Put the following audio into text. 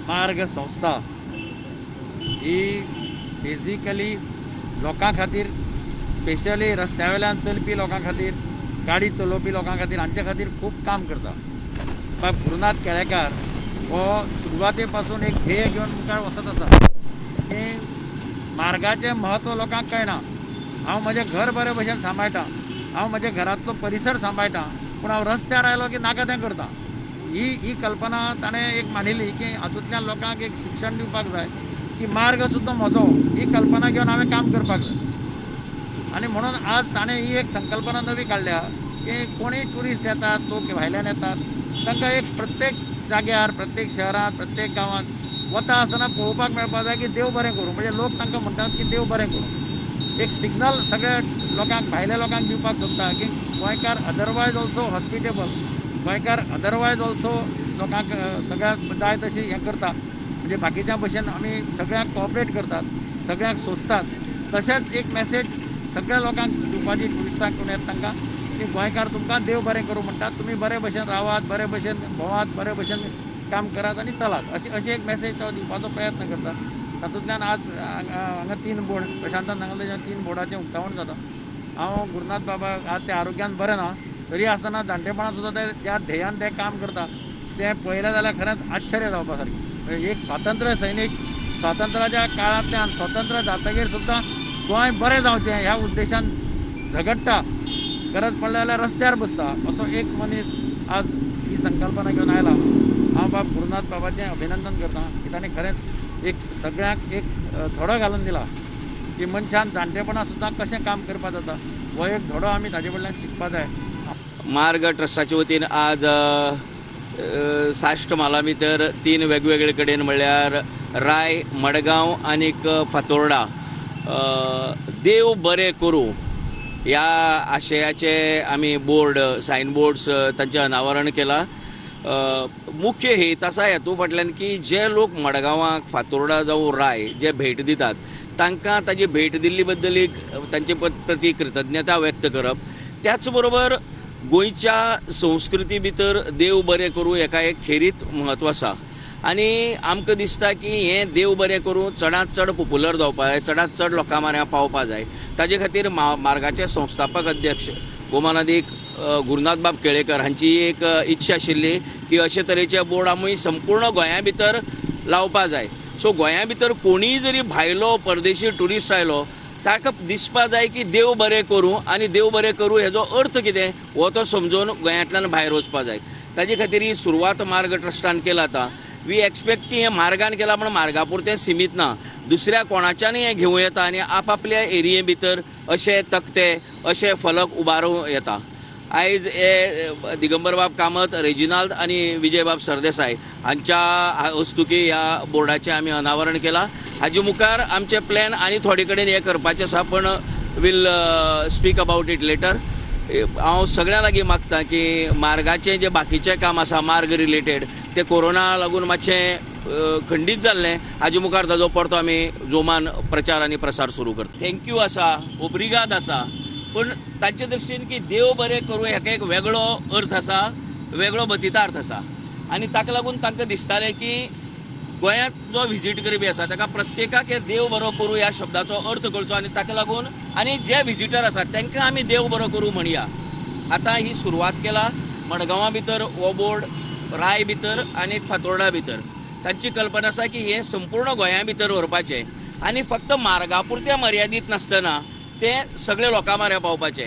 मार्ग संस्था ही बेजिकली लोकां खातीर, स्पेशली रस्त्या वयल्यान चलपी लोकां खातीर, गाडी चलोवपी लोकां खातीर, हांचे खातीर खूब काम करता. बाब गुरुनाथ केळेकार हो सुरवाते पासून एक ध्येय घेवन मुखार वचत आसा की मार्गाचें म्हत्व लोकांक कळना. हांव म्हजें घर बरे भशेन सांबाळटा, हांव म्हज्या घरांतलो परिसर सांबाळटा, पूण हांव रस्त्यार आयलो की नाका तें करता. ही कल्पना ताणें एक मांडिल्ली की हातूंतल्यान लोकांक एक शिक्षण दिवपाक जाय की मार्ग सुद्दां म्हजो, ही कल्पना घेवन हांवें काम करपाक जाय. आनी म्हणून आज ताणें ही एक संकल्पना नवी काडल्या की कोणीय ट्युरिस्ट येतात, लोक भायल्यान येतात, तांकां एक प्रत्येक जाग्यार, प्रत्येक शहरांत, प्रत्येक गांवांत वता आसतना पळोवपाक मेळपाक जाय की देव बरें करूं. म्हणजे लोक तांकां म्हणटात की देव बरें करूं. एक सिग्नल सगळ्या लोकांक, भायल्या लोकांक दिवपाक सोदता की गोंयकार अदरवायज ऑल्सो हॉस्पिटेबल, गोंयकार अदरवायज ऑल्सो लोकांक सगळ्यांक जाय तशी हें करता. म्हणजे बाकीच्या भशेन आमी सगळ्यांक कॉपरेट करतात, सगळ्यांक सोंसतात. तशेंच एक मॅसेज सगळ्या लोकांक दिवपाची, ट्युरिस्टांक कोण येता तांकां की गोंयकार तुमकां देव बरें करूं म्हणटात, तुमी बरे भशेन रावात, बरे भशेन भोंवात, बरे भशेन काम करात आनी चलात, अशी अशी एक मॅसेज तो दिवपाचो प्रयत्न करता. तातूंतल्यान आज हांगा 3 बोर्ड, प्रशांतान सांगलें 3 बोर्डाचें उक्तावण जाता. हांव गुरुनाथ बाबा आज ते आरोग्यान बरें ना तरी आसतना जाणटेपणान सुद्दां ते ज्या ध्येयान ते काम करता तें पळयलें जाल्यार खरेंच आश्चर्य जावपा सारकें. एक स्वातंत्र्य सैनीक स्वातंत्र्याच्या काळांतल्यान स्वतंत्र जातकीर सुद्दां गोंय बरें जावचें ह्या उद्देशान झगडटा, गरज पडल्या जाल्यार रस्त्यार बसता, असो एक मनीस आज ही संकल्पना घेवन आयला. हांव बाब गुरुनाथ बाबाचें अभिनंदन करता की ताणें खरेंच एक सगळ्यांक एक धडो घालून दिला की मनशान जाणटेपणा सुद्दां कशें काम करपाक जाता, हो एक धडो आमी ताजे कडल्यान शिकपाक जाय. मार्ग ट्रस्टाचे वतीन आज साश्ट म्हाला भितर 3 वेगवेगळे कडेन म्हणल्यार राय, मडगांव आनीक फातोर्डा देव बरें करूं ह्या आशयाचे आमी बोर्ड, सायन बोर्ड्स तांचें अनावरण केलां. मुख्य हेत आसा हेतू फाटल्यान की जे लोक मडगांवाक, फातोर्डा जावं राय जे भेट दितात तांकां ताजी भेट दिल्ली बद्दल एक तांचे प्रती कृतज्ञता व्यक्त करप, त्याच बरोबर गोंयच्या संस्कृती भितर देव बरें करूं हेका एक खेरीत म्हत्व आसा. आनी आमकां दिसता की हें देव बरें करूं चडांत चड पॉप्युलर जावपा जाय, चडांत चड लोकां म्हऱ्यां पावपा जाय. ताजे खातीर मार्गाचे संस्थापक अध्यक्ष गोमानादीक गुरुनाथ बाब केळेकर हांची एक इच्छा आशिल्ली की अशे तरेचे बोर्ड आमी संपूर्ण गोंया भितर लावपा जाय. सो गोंया भितर कोणीय जरी भायलो परदेशी ट्युरिस्ट आयलो ताका दिसपा जाय की देव बरें करूं आनी देव बरें करूं हेजो अर्थ कितें हो तो समजून गोंयांतल्यान भायर वचपा जाय. ताजे खातीर ही सुरवात मार्ग ट्रस्टान केला. आतां we expect की हें मार्गान केलां पण मार्गा पुरतें सिमीत ना, दुसऱ्या कोणाच्यानय हें घेवं येता आनी आपआपल्या एरिये भितर अशे तकटे, अशे फलक उबारूं येता. आयज हे दिगंबरबाब कामत, रेजिनाल्द आनी विजयबाब सरदेसाय हांच्या हस्तुकी ह्या बोर्डाचें आमी अनावरण केलां. हाजे मुखार आमचे प्लॅन आनी थोडे कडेन हें करपाचें आसा, पण we'll speak about it later. हांव सगळ्यां लागीं मागता की मार्गाचें जें बाकीचें काम आसा मार्ग रिलेटेड तें कोरोना लागून मातशें खंडीत जाल्लें, हाजे मुखार ताजो परतो आमी जोमान प्रचार आनी प्रसार सुरू करता. Thank you आसा, ओब्रिगाद आसा, पूण तांचे दृश्टीन की देव बरें करूं हेका एक वेगळो अर्थ आसा, वेगळो मतितार्थ आसा आनी ताका लागून तांकां दिसतालें की गोंयांत जो व्हिजीट करपी आसा ताका प्रत्येकाक हे देव बरो करूं ह्या शब्दाचो अर्थ कळचो आनी ताका लागून आनी जे व्हिजिटर आसात तांकां आमी देव बरो करूं म्हणया. आतां ही सुरवात केला मडगांवा भितर हो बोर्ड, राय भितर आनी फातोर्डा भितर. तांची कल्पना आसा की हें संपूर्ण गोंया भितर व्हरपाचें आनी फक्त मार्गा पुरतें मर्यादीत नासतना तें सगळे लोकां म्हऱ्यां पावपाचें.